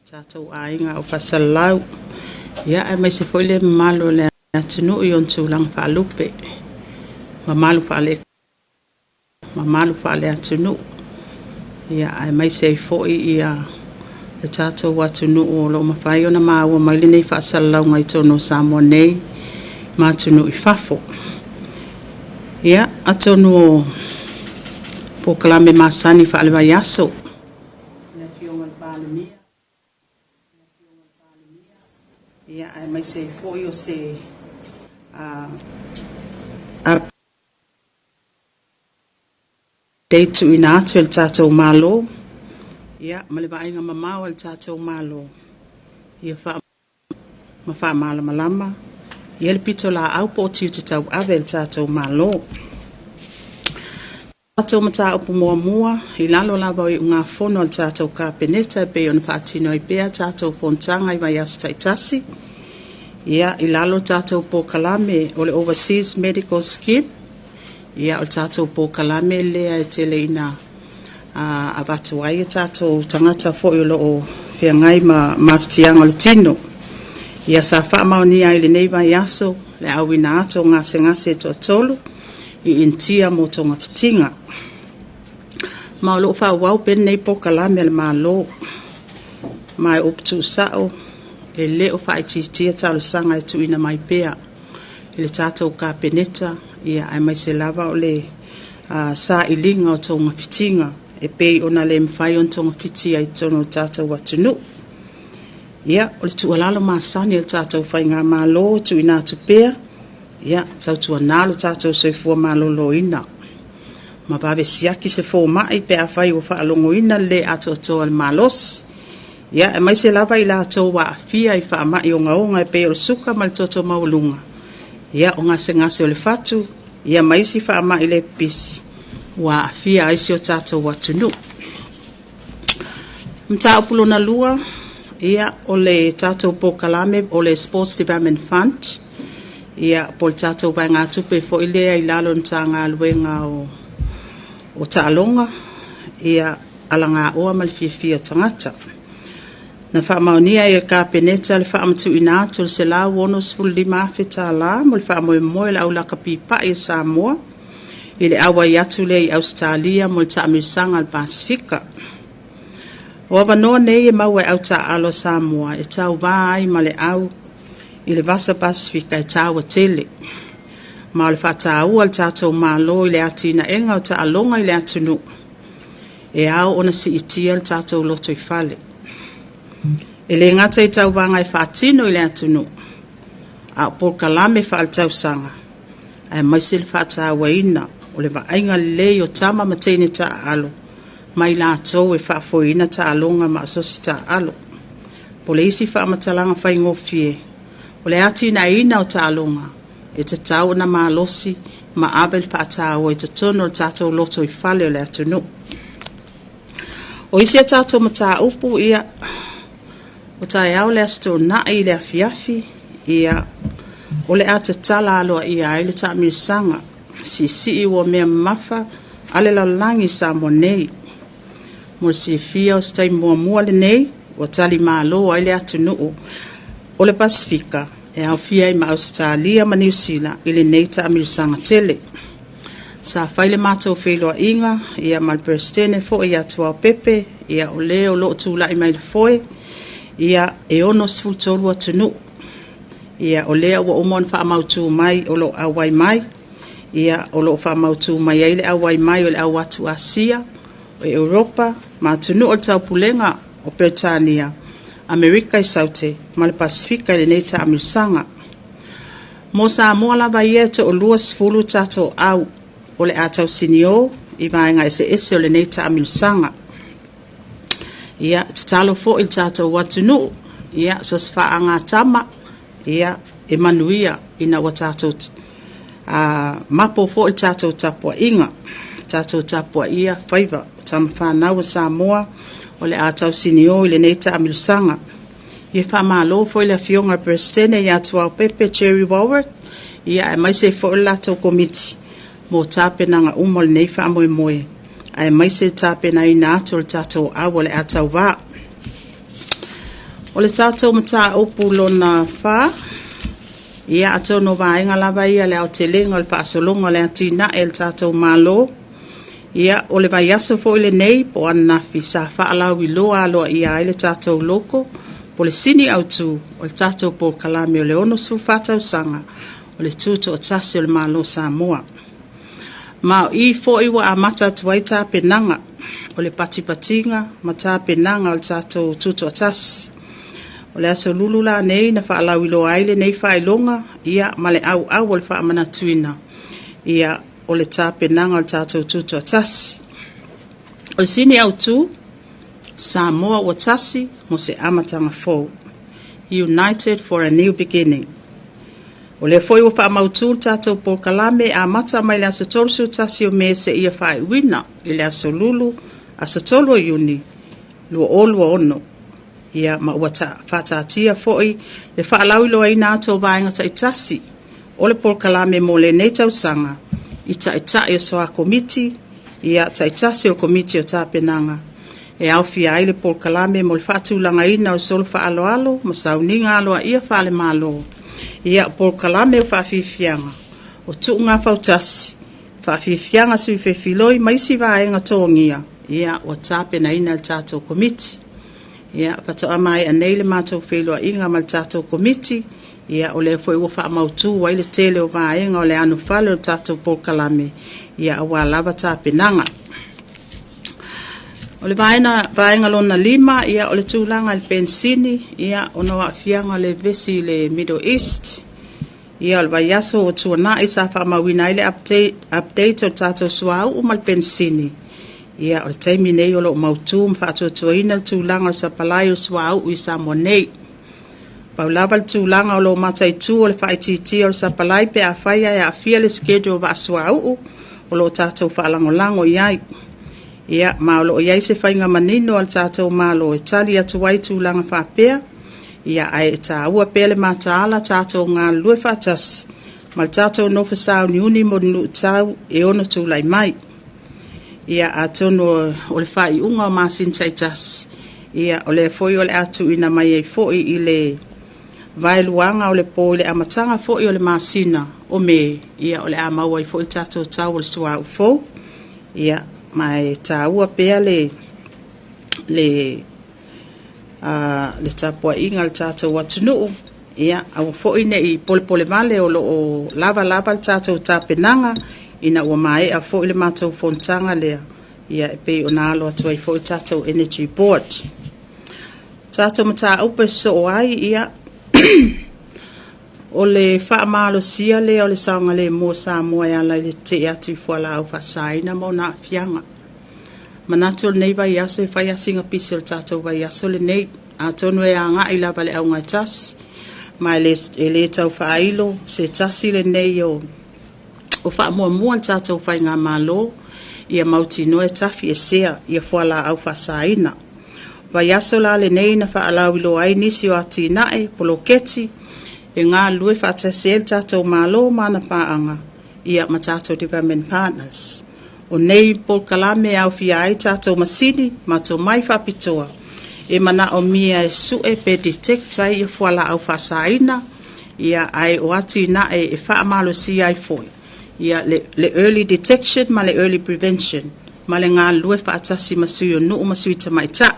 tatou aiga o Faasalalau, ia aemaise foi le mamalu o le atunuu i ona tulaga faalupe, mamalu faale mamalu faale-atunuu, ia aemaise ai foi ia le tatou atunuu o lo o mafai ona maua mai lenei faasalalauga i totonu o Samoa nei ma atunuu i fafo. Ia, atonu o polokalame masani faale-vaiaso, le Afioga i le Palemia, ia aemaise ai foi o se update tuuina atu e le tatou Malo, ia ma le vaaiga mamao a le tatou Malo ia ma faamalamalama ia le pitolaau po o tiute tauave a le tatou Malo. Tatou mataupu muamua i lalo lava o iugafono a le tatou Kapeneta e pei ona faatino ai pea tatou fonotaga i vaiaso taitasi. Ia, i lalo o le tatou polokalame o le Overseas Medical Scheme, ia o le tatou polokalame lea e tele ina avatu ai tatou tagata foi o lo o feagai ma mafatiaga o le tino. Ia sa faamaonia ai i lenei vaiaso le auina atu o gasegase e toatolu i Initia mo togafitiga. Ma o lo o faaauau pea lenei polokalame a le Malo. Ma o upu tuusao, e le o faaitiitia talosaga e tuuina mai pea i le tatou Kapeneta, ia aemaise lava o le sailiga o togafitiga e pei ona le mafai ona togafitia i totonu o le tatou atunuu. Ia, o le tuualalo masani a le tatou faigamalo e tuuina atu pea, ia, tautuana lo tatou soifua maloloina ma vave siaki se fomai pe afai ua faalogoina le le atoatoa o le malosi. Ia, aemaise lava i latou ua aafia i faamai ogaoga e pei o le suka ma le toto maualuga, ia, o gasegase o le fatu, ia ma isi faamai le pipisi ua aafia ai si o tatou atunuu. Mataupu lona lua, ia, o le tatou polokalame o le Sports Development Fund, ia, po o le tatou vaegatupe foi lea i lalo o le Matagaluega o Taaloga, ia, Alagaoa ma le Fiafia o Tagata. Na faamaonia ai e le Kapeneta le faamatuuina atu o le $165,000 mo le faamoemoe o le au lakapi pai a Samoa i le auai atu lea i Ausetalia mo le taamilosaga a le Pasefika. O avanoa nei e maua e au taaalo a Samoa e tauva ai ma le au i le Vasa Pasefika e taua tele. Ma o le faataua a le tatou Malo i le atinaega o taaloga i le atunuu, e ao ona siitia le tatou lotoifale. E le gata i tauvaga e faatino i le atunuu, a o polokalame faaletausaga, aemaise le faatauaina o le vaaiga lelei o tama ma teine taaalo ma i latou e faafoeina taaloga ma asosi taaalo. Po o le isi faamatalaga faigofie, o le atinaeina o taaloga, e tatau ona malosi ma ave le faataua i totonu o le tatou lotoifale o le atunuu. O isi a tatou mataupu, ia, o taeao le Aso Toonai i le afiafi, ia, o le a tatala aloaia ai le taamilosaga siisii uamea mamafa a le lalolagi i Samoa nei. Mo le silafia o se taimi muamua lenei ua talimalo ai le atunuu o le Pasefika e aofia ai ma Ausetalia ma Niu Sila i lenei taamilosaga tele. Sa fai le matou feiloaiga ia ma le Peresetene foi ia Tuaopepe, ia o le o lo o tulai mai le foe, ia e 63 atunuu. Ia o lea ua uma ona faamautu mai o lo o auai mai, ia o lo o faamautu mai ai le auai mai o le au atu Asia, o Europa ma atunuu o le Taupulega o Peretania, Amerika i Saute ma le Pasefika i lenei taamilosaga. Mo Samoa lava ia e toalua tatou au o le a tausinio i vaega eseese o lenei taamilosaga. Ia, tatalo foi i le tatou atunuu, ia, so o se faagatama, ia, e manuia ina ua tatou mapo foi le tatou tapuaiga, tatou tapuaia faiva o tama fanau a Samoa o le a tausinio i lenei taamilosaga. Ia faamalo foi le Afioga i le Peresetene ia Tuaopepe Jerry Wallwork, ia aemaise foi o le latou Komiti mo tapenaga uma o lenei faamoemoe, aemaise le tapenaina atu o le tatou au o le a tauva. O le tatou mataupu lona 4, ia atonu o vaega lava ia le aotelega o le faasologa o le atinae a le tatou Malo. Ia, o le vaiaso foi lenei po o ananafi sa faalauiloa aloaia ai le tatou logo po o le sini autu o le tatou polokalame o le 64 tausaga o le Tutoatasi o le Malo o Samoa. Ma o i foi ua amata atu ai tapenaga o le patipatiga ma tapenaga o le tatou Tutoatasi. O le Aso Lulu lenei na faalauiloa ai lenei faailoga, ia ma le auau o le faamanatuina ia, o le tapenaga o le tatou Tutoatasi. O le sini autu, Samoa ua tasi mo se amataga fou. United for a new beginning. O lea foi ua faamautu le tatou polokalame e amata mai le aso 31 o Me seia faaiuina i le Aso Lulu, aso 3 o Iuni 2026. Ia, ma ua faataatia foi le faalauiloaina atu o vaega taitasi o le polokalame mo lenei tausaga i taitai o soa komiti, ia, taitasi o le komiti o tapenaga, e aofia ai le polokalame mo le faatulagaina o le solo faaaloalo ma sauniga aloaia faale-Malo, ia, polokalame o faafiafiaga, o tuuga fautasi, faafiafiaga sui fefiloi ma isi vaega togia, ia, ua tapenaina e le tatou Komiti. Ia, faatoa maea nei le matou feiloaiga ma le tatou Komiti, ia, o lea foi ua faamautu ai le tele o vaega o le anofale o le tatou polokalame, ia, aua lava tapenaga. O le vaega lona 5, ia, o le tulaga i le penisini, ia, ona o aafiaga o le vevesi i le Middle East. Ia, o le vaiaso ua tuanai sa faamauina ai le update o le tatou suauu ma le penisini. Ia, o le taimi nei o lo o mautu ma faatuatuaina le tulaga o le sapalai o le suauu i Samoa nei. Pau lava le tulaga o lo o mataitu o le faaitiitia o le sapalai pe afai ae aafia le schedule o vaa suauu o lo o tatou faalagolago i ai. Ia, ma o lo o i ai se faiga manino a le tatou Malo e tali atu ai i tulaga faapea, ia, ae taua pea le mataala tatou galulue faatasi ma le tatou nofo sauniuni mo ni luitau e ono tulai mai. Ia, atonu o le faaiuga o masina taitasi, ia, o lea foi o le a tuuina mai ai foi i le vaeluaga o le po i le amataga foi o le masina o Me, ia, o le a maua ai foi le tatou tau o le suauu fou. Ia, ma e taua pea le tapuaiga a le tatou atunuu, ia, aua foi ne i polepolevale o lo o lava lava le tatou tapenaga ina ua maea foi le matou fonotaga lea, ia, e pei ona alo atu ai foi le tatou Energy Board. Tatou mataupu e sosoo ai, ia, o le faamalosia lea o le saogalemu o Samoa e ala i le tetee atu i fualaau faasaina ma ona aafiaga. Manatu o lenei vaiaso e fai lava sina pisi o le tatou vaiaso lenei, atonu e agai lava i le auga e tasi, ma e le tau faailo se tasi lenei o faamuamua a le tatou faigamalo, ia mautinoa e tafiesea fualaau faasaina. O vaiaso la lenei na faalauiloa ai nisi o atinae poloketi e galulue faatasi ai le tatou Malo ma ana paaga, ia ma tatou development partners. O nei polokalame e aofia ai tatou masini ma tomai faapitoa e manaomia e sue pe detect ai fualaau faasaina, ia, ae o atinae e faamalosia ai foi ia le early detection ma le early prevention ma le galulue faatasi ma sui o nuu ma sui tamaitai.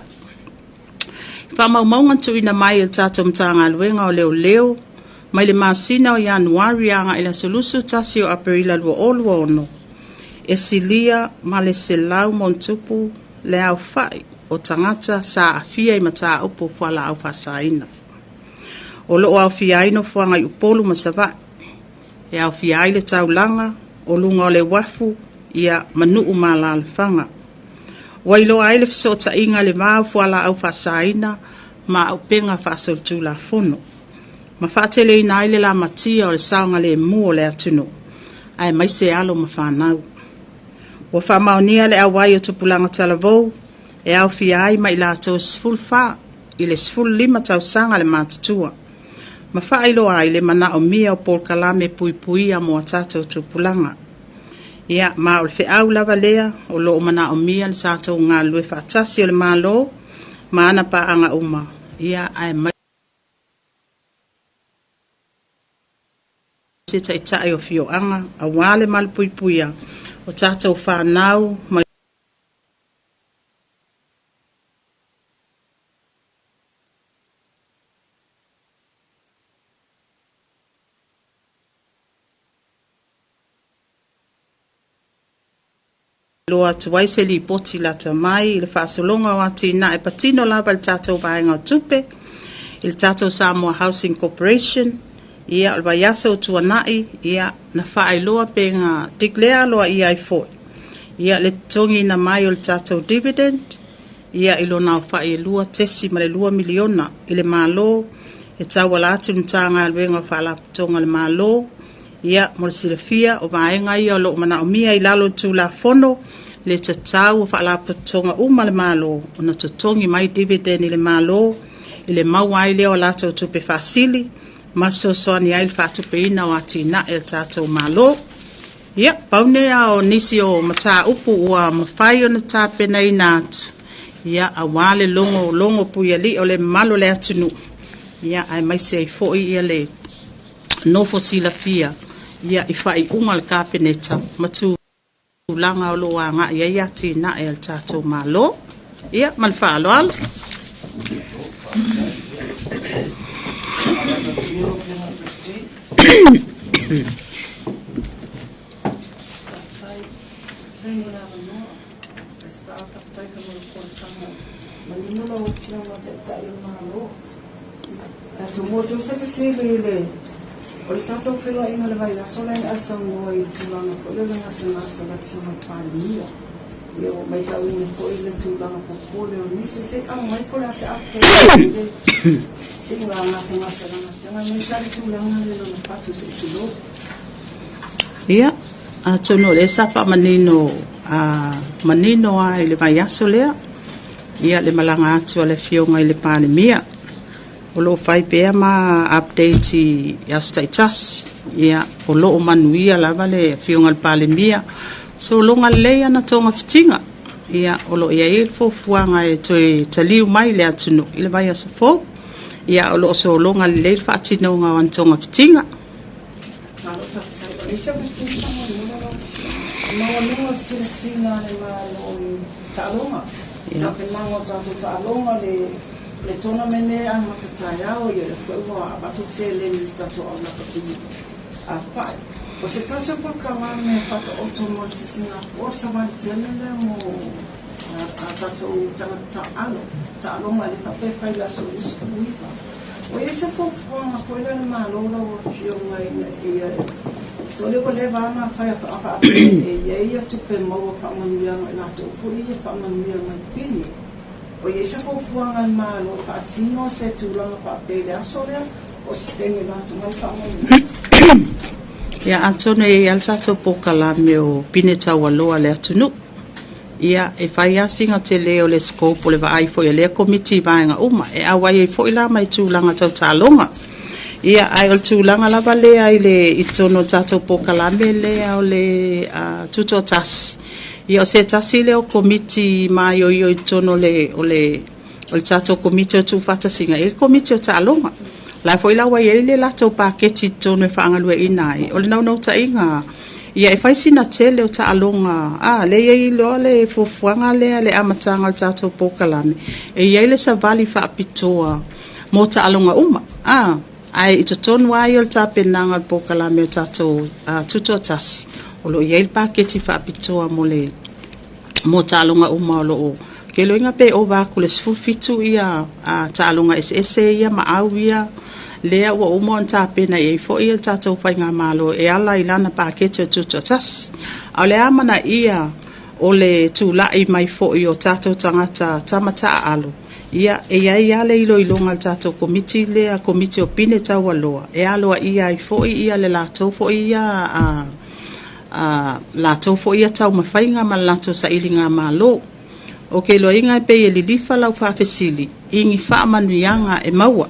Faamaumauga na tuuina mai e le tatou Matagaluega o Leoleo mai le masina o Ianuari agai le aso 21 o Aperila 2026, e silia ma le 100+ le aofai o tagata sa aafia i mataupu o fualaau faasaina. O lo o aofia ai nofoaga i Upolu ma Savaii, e aofia ai le taulaga o luga o le uafu, ia, ma nuu ma alaalafaga. Ua iloa ai le fesootaiga i le va o fualaau faasaina ma auupega faasolitulafono, ma faateleina ai le lamatia o le saogalemu o le atunuu, aemaise alo ma fanau. Ua faamaonia le auai o tupulaga talavou e aofia ai ma i latou e 14 i le 15 tausaga le matutua, ma faailoa ai le manaomia o polokalame puipuia mo a tatou tupulaga. Ia, ma o le feau lava lea o lo o manaomia le tatou galulue faatasi o le Malo ma ana paaga uma ia, aemaise taitai o afioaga aua le malupuipuia o tatou fanau mai Iloa atu ai se lipoti lata mai i le faasologa o atinae patino lava i le tatou vaega o tupe, i le tatou Samoa Housing Corporation. Ia, o le vaiaso ua tuanai, ia, na faailoa pe na declare aloaia ai foi, ia, le totogiina mai o le tatou dividend, ia, i lona aofai e $2.2 miliona i le Malo e tauala atu i le Matagaluega o Faalapotopotoga a le Malo. Ia, mo le silafia, o vaega ia o lo o manaomia i lalo o le Tulafono le tatau o Faalapotopotoga uma a le Malo ona totogi mai dividend i le Malo i le maua ai lea o latou tupe faasili ma fesoasoani ai i le faatupeina o atinae a le tatou Malo. Ia, pau lea o nisi o mataupu ua mafai ona tapenaina atu, ia, aua le logologo puialii o le mamalu o le atunuu, ia, aemaise ai foi ia le nofo silafia, ia, i faaiuga a le Kapeneta ma tulaga o lo o agai ai atinae a le tatou Malo. Ia, ma le faaaloalo. O le tatou feiloaiga i le vaiaso lea na e saunoa i le tulaga foi lea o le gasegase o le Afioga i le Palemia. Ia ua matauina foi le tulaga popole o nisi, se i aumai po o le a se update i le siiga gasegase a lana Afioga, aemaise lava le tulaga lea i lona fatu se i tulou. Ia, atonu o lea sa faamanino manino lava i le vaiaso lea, ia le malaga atu a le Afioga i le Palemia. O lo o fai pea ma update i aso taitasi. Ia, o lo o manuia lava le Afioga i le Palemia, sologa lelei ana togafitiga. Ia, o lo o i ai le fuafuaga e toe taliu mai i le atunuu i le vaiaso fou. Ia, o lo o sologa lelei le faatinoga o ana togafitiga. Malo faafetai. O le isi au fesili faamolemole lau Afioga, e maualuga le silasila a le Malo i taaloga, tapenaga o tatou taaloga, le tournament lea e amata taeao, ia lea foi ua avatu le seleni i le tatou au lakapi pai. O se tasi o polokalame faataoto mo le sisigafua, o le savali tele lea mo a tatou tagata taaalo, taaloga e le faapea e fai i le aso 29. Ua i ai se fuafuaga foi lea a le Malo lau Afioga ina ia o lea ua leva lava ona fai a faapea e i ai ia tupe maua faamanuiaga i latou foi ia faamanuia mai pine. Ua i ai se fuafuaga a le Malo e faatino se tulaga faapea i le aso lea po o se taimi e avatu mai faamanuiaga? Ia, atonu e i ai lava le tatou polokalame o pine taualoa a le atunuu. Ia, e fai lava sina tele o le scope o le vaai foi a lea Komiti i vaega uma, e auai ai foi la ma i tulaga tau taaloga. Ia, ae o le tulaga lava lea i le i totonu o le tatou polokalame lea o le Tutoatasi, ia o se tasi lea o Komiti maioio i totonu o le o le o le tatou Komiti o Tuufaatasiga, e i ai le Komiti o Taaloga. O la foi la ua i ai le latou paketi i totonu e faagalueaiina ai. O le naunautaiga, ia e fai sina tele o taaloga, lea e i ai loa le fuafuaga lea i le amataga o le tatou polokalame, e i ai le savali faapitoa mo taaloga uma. Ae i totonu lava ia o le tapenaga o le polokalame o tatou Tutoatasi, o lo o i ai le paketi faapitoa mo le mo taaloga uma o lo o keiloina pe ova atu i le 17 ia taaloga eseese ia ma au ia lea ua uma ona tapena i ai foi le tatou faigamalo e ala i lana paketi o Tutoatasi. A o le amanaia o le tulai mai foi o tatou tagata tama taaalo, ia e i ai lava le iloiloga a le tatou Komiti lea, Komiti o Pine Taualoa, e aloaia ai foi ia le latou foi ia latou foi ia taumafaiga ma le latou sailigamalo. Ou te iloaina e pei e lilifa lau faafesili i ni faamanuiaga e maua.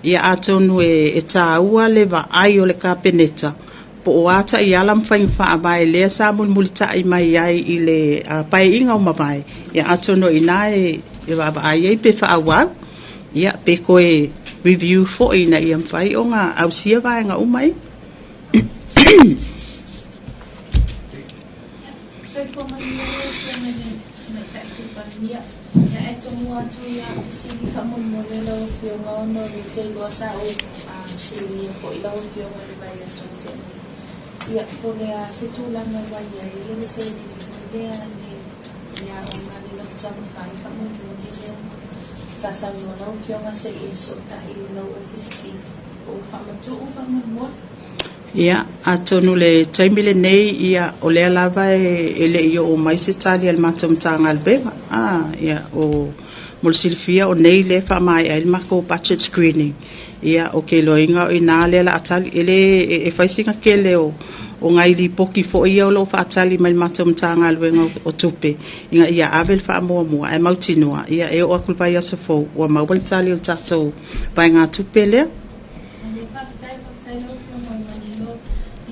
Ia atonu e taua le vaai o le Kapeneta po o a taiala ma faiga faavae lea sa mulimulitai mai ai i le Paeaiga ua mavae, ia atonu o i ina e vaavaai ai pe faaauau. Ia, pe toe review foi ina ia mafai ona ausia vaega uma ia. Soifua manuia lau Afioga i le Tamaitai Sui Palemia. Ia, ae tomua atu ia fesili faamolemole lau Afioga ona o le te iloa sa ou fesiligia foi lau Afioga i le vaiaso ua tea nei. Ia, po o le a se tulaga ua i ai le seleni foi lea le aoga a le Loto Samasama faamolemole lea sa saunoa lau Afioga se i e fesootai i lau Ofisa Sili po ua faamatuu faamolemole. Ia, atonu le taimi lenei, ia, o lea lava e le i oo mai se tali a le matou Matagaluega. Ia, o mo le silafia o nei lea e faamaea ai le matou budget screening. Ia, ou te iloaina o i ina lea o le a tali. E le e fai sina tele o nai lipoti foi ia o lo o faatali mai le matou Matagaluega o Tupe ina ia ave le faamuamua, ae mautinoa ia e oo atu i le vaiaso fou ua maua le tali o le tatou vaegatupe lea. Faafetai, faafetai lau Afioga o le manino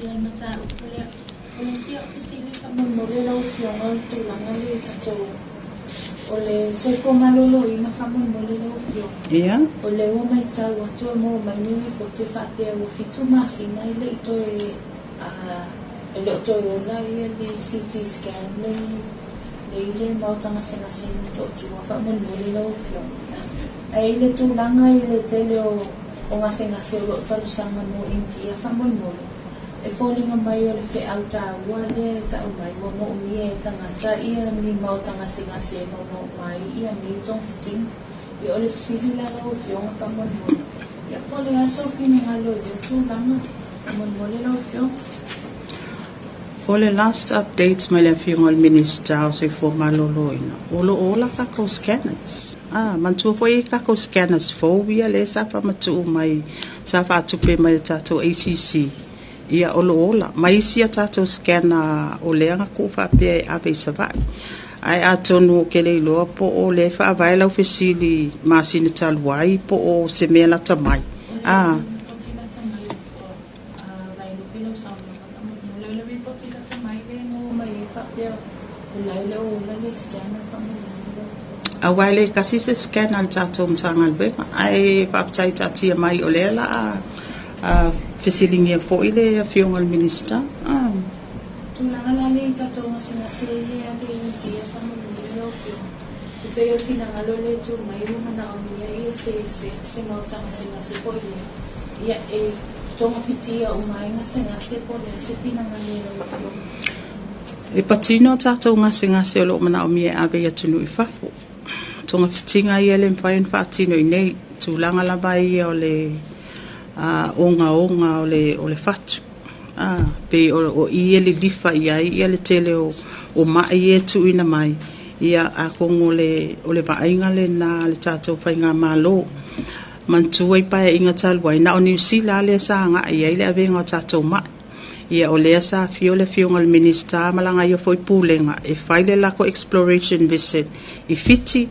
ia le mataupu lea. O le isi au fesili faamolemole lau Afioga o le tulaga lea i tatou o le soifua maloloina faamolemole lau Afioga. Ia. O lea ua matau atu e maua mai ni lipoti faapea ua 7 masina e le i toe e le o toe ola ia le CT scan le i le maota gasegase i Motootua faamolemole lau Afioga. Ae i le tulaga i le tele o gasegase o lo o talosaga mo Initia faamolemole, e foliga mai o le feau taua lea e tau mai ua moomia e tagata ia ni maota gasegase e maumau mai ia nei togafitiga. Ia o le fesili la lau Afioga faamolemole. Ia po o le a sou finagalo i lea tulaga faamolemole lau Afioga. O le last updates mai le Afioga i le Minisita o Soifua Maloloina, o lo o ola tatou scanners. Manatua foi e tatou scanners fou ia lea sa faamatuu mai, sa faatupe mai le tatou ACC. Ia, o lo o ola. Ma isi a tatou scanner o lea na tuu faapea e ave i Savaii. Ae atonu ou te le iloa po o lea e faavae lau fesili masina talu ai po o se mea lata mai. O le lipoti lata mai Vailupe lau saunoaga faamolemole. O le lipoti lata mai lea e maua mai ai faapea o la e le o ola le scanner faamolemole lau Afioga. Aua e le tasi se scanner a le tatou Matagaluega, ae faafetai taatia mai o lea o le a fesiligia foi le Afioga i le Minisita. Tulaga la lea i tatou gasegase ia e ave i Initia faamolemole lau Afioga. E pei o le finagalo lea e tu mai ua manaomia ia se maota gasegase foi lea. Ia e togafitia uma ai gasegase po o le a se finagalo o lau Afioga. E patino tatou gasegase o lo o manaomia e ave i atunuu i fafo. Togafitiga ia e le mafai ona faatino i nei, tulaga lava ia o le ogaoga o le fatu. Pei o i e lilifa i ai ia le tele o mai e tuuina mai. Ia atonu o le vaaiga lena a le tatou faigamalo. Manatua i paeaiga talu ai, na o Niu Sila lea sa agai i ai le avega o tatou mai. Ia o lea sa afio le Afioga i le Minisita ma lana ia foi pulega e fai le latou exploration visit i Fiti,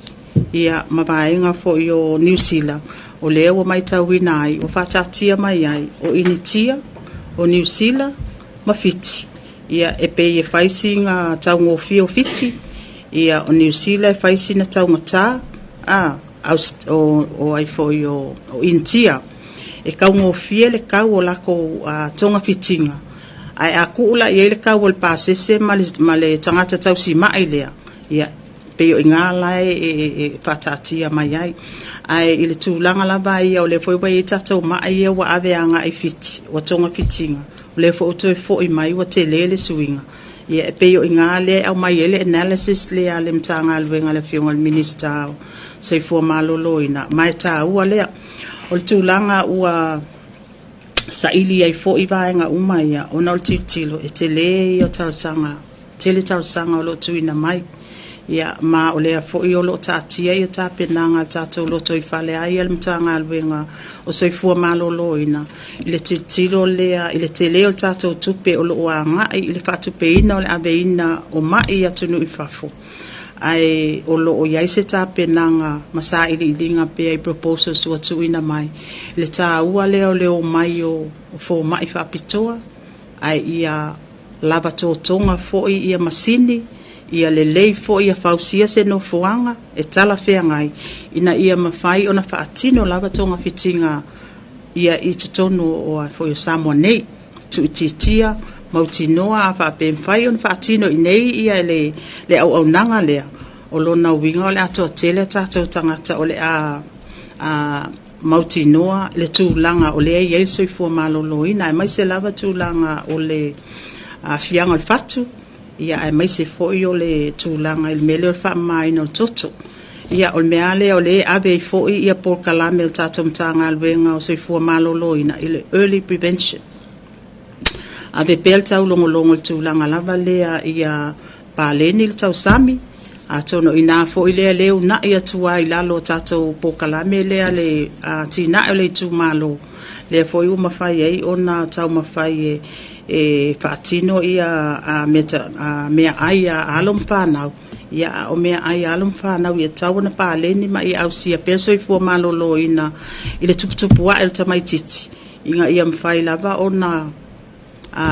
ia ma vaega foi o Niu Sila, o lea ua matauina ai, ua faataatia mai ai o Initia, o Niu Sila ma Fiti. Ia e pei e fai sina taugofie o Fiti, ia o Niu Sila e fai sina taugata, o ai foi o Initia. E taugofie le tau o latou togafitiga, ae a tuu la i ai le tau o le pasese ma le tagata tausimai lea, ia pei o i ina la e faataatia mai ai. Ae i le tulaga lava ia o lea foi ua i ai tatou mai ia ua ave agai i Fiti, ua togafitiga, o lea foi ua toe foi mai ua tele le suiga. Ia e pei o i ina lea e aumai ai le analysis lea a le Matagaluega a le Afioga i le Minisita o Soifua Maloloina, ma e taua lea. O le tulaga ua saili ai foi vaega uma ia, ona o le tilotilo e tele ia o talosaga, tele talosaga o lo o tuuina mai. Ia, ma o lea foi o lo o taatia ia tapenaga a le tatou lotoifale ai le Matagaluega o Soifua Maloloina i le tilotilo lea i le tele o le tatou tupe o lo o agai i le faatupeina o le aveina o mai i atunuu i fafo. Ae o lo o i ai se tapenaga ma sailiiliga pea i proposals ua tuuina mai, le taua lea o le omai o fomai faapitoa, ae ia lava totoga foi ia masini, Ia lelei foi ia fausia se nofoaga e talafeagai ina ia mafai ona faatino lava togafitiga ia i totonu o foi o Samoa nei. Tuuitiitia, mautinoa a faapea e mafai ona faatino i inei ia le auaunaga lea, o lona uiga o le a toatele a tatou tagata o le a mautinoa le tulaga o lea e i ai le soifua maloloina, aemaise lava tulaga o le aafiaga o le fatu, ia aemaise foi o le tulaga i le mea lea o le faamamaina o le toto. Ia o le mea lava lea o lea e ave ai foi ia polokalame a le tatou Matagaluega o Soifua Maloloina i le early prevention. Ave pea le taulogologo i le tulaga lava lea ia paleni le tausami, atonu o i ina foi lea e uunai atu ai i lalo o tatou polokalame lea le atinae o le itumalo, lea foi ua mafai ai ona taumafai e faatino ia meaai a alo ma fanau, ia a o meaai a alo ma fanau ia tatau ona paleni ma ia ausia pea le soifua maloloina i le tuputupu ae o le tamaitiiti, ina ia mafai lava ona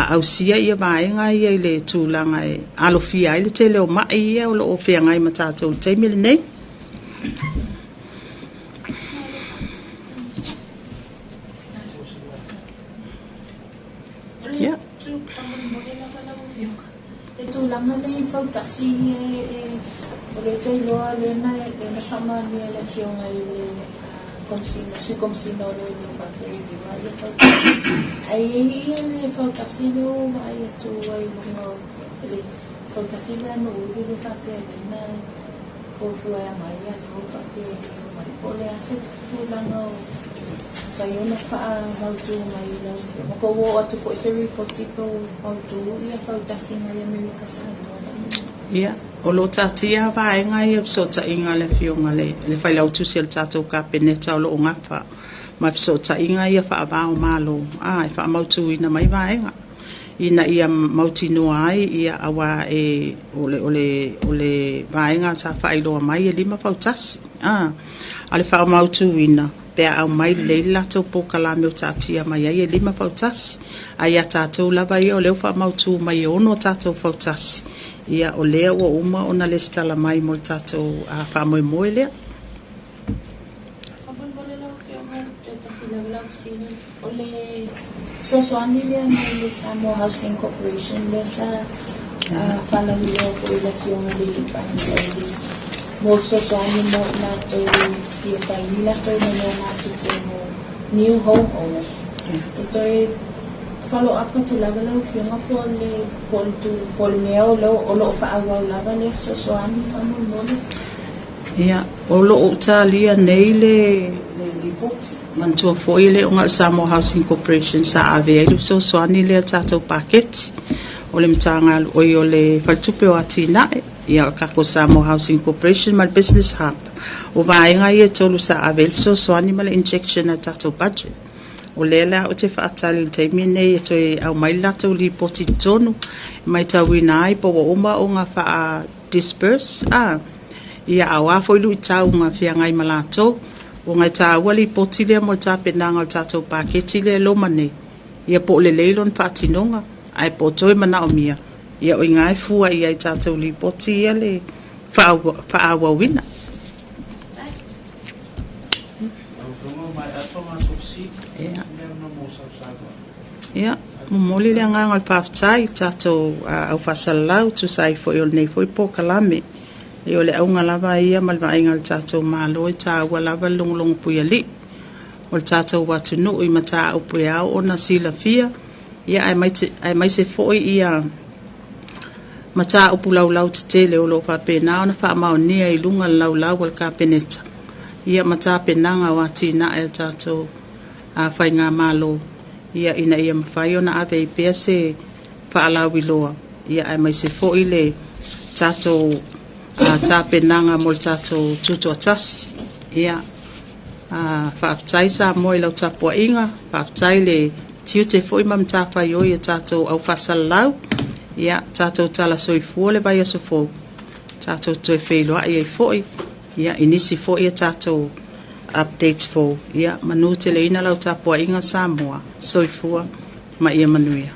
ausia ia vaega ia i le tulaga e alofia ai le tele o mai ia o lo o feagai ma tatou i le taimi lenei. Yeah. Le tulaga lea i fautasi ia e o lea e te iloa lea na lea na faamaonia e le Afioga i le Komesina, Sui Komesina o Leoleo faapea e 5 ia fautasi. Ae i ai ia le fautasi lea ua ou vaai atu ai i luga o le fautasi lea a Nuuuli lea faapea lea na fuafua e agai ia lea faapea e le omai. Po o le a se tulaga o mafai ona faamautu mai i lau Afioga. Po ua oo atu foi se lipoti po o mautu ia fautasi mai Amerika Samoa. Ia, o lo o taatia vaega ia o fesootaiga a le Afioga i le Failautusi o le tatou Kapeneta o lo o gafa ma fesootaiga ia faava o Malo e faamautuina mai vaega ina ia mautinoa ai, ia, aua e o le vaega sa faailoa mai e 5 fautasi. A o le faamautuina pe a aumai lelei le latou polokalame o taatia mai ai e 5 fautasi. Ae ia tatou lava ia o lea ua faamautu mai e 6 a tatou fautasi, ia o lea ua uma ona lesitala mai mo le tatou faamoemoe lea. Faamolemole lau Afioga toe tasi lava lau fesili. O le fesoasoani lea mai le Samoa Housing Corporation lea sa faalauiloa foi i le Afioga i le Palemia mo fesoasoani mo i latou e fia fai ni latou nonogatupe mo new home owners. E toe follow up atu lava lau Afioga po o le po o le po o le mea o lo o faaauau lava lea fesoasoani faamolemole. Ia, o lo o talia nei le lipoti. Manatua foi e le o na o le Samoa Housing Corporation sa ave ai le fesoasoani lea tatou paketi. O le Matagalu o le Faletupe o Atinae, ia o le tatou Samoa Housing Corporation ma le Business Hub. O vaega ia e tolu sa ave ai le fesoasoani ma le injection a tatou budget. O lea la ou te faatali i le taimi nei e toe aumai le latou lipoti i totonu, e matauina ai po ua uma ona faa disperse ia a o a foi luitau na feagai ma latou, ona e taua lipoti lea mo le tapenaga o le tatou paketi lea e loma nei, ia po o lelei lona faatinoga, ae po o toe manaomia, ia o i ina e fua i ai i tatou lipoti ia le faaauauina. Ia, momoli le agaga o le faafetai i tatou au faasalalau tusa ai foi o lenei foi polokalame. Ia o le auga lava ia ma le vaaiga a le tatou Malo e taua lava le logologo puialii o le tatou atunuu i mataupu e ao ona silafia, ia aemaise foi ia mataupu laulau tetele o lo o faapena ona faamaonia i luga o le laulau a le Kapeneta, ia ma tapenaga o atinae a le tatou faigamalo, ia ina ia mafai ona ave ai pea se faalauiloa, ia aemaise foi le tatou tapenaga mo le tatou tutoatasi. Ia, faafetai Samoa i lau tapuaiga, faafetai le tiute foi ma matafaioi a tatou au faasalalau, ia tatou tala soifua le vaiaso fou, tatou toe feiloai ai foi, ia i nisi foi a tatou updates fou. Ia manuteleina lau tapuaiga Samoa, soifua ma ia manuia.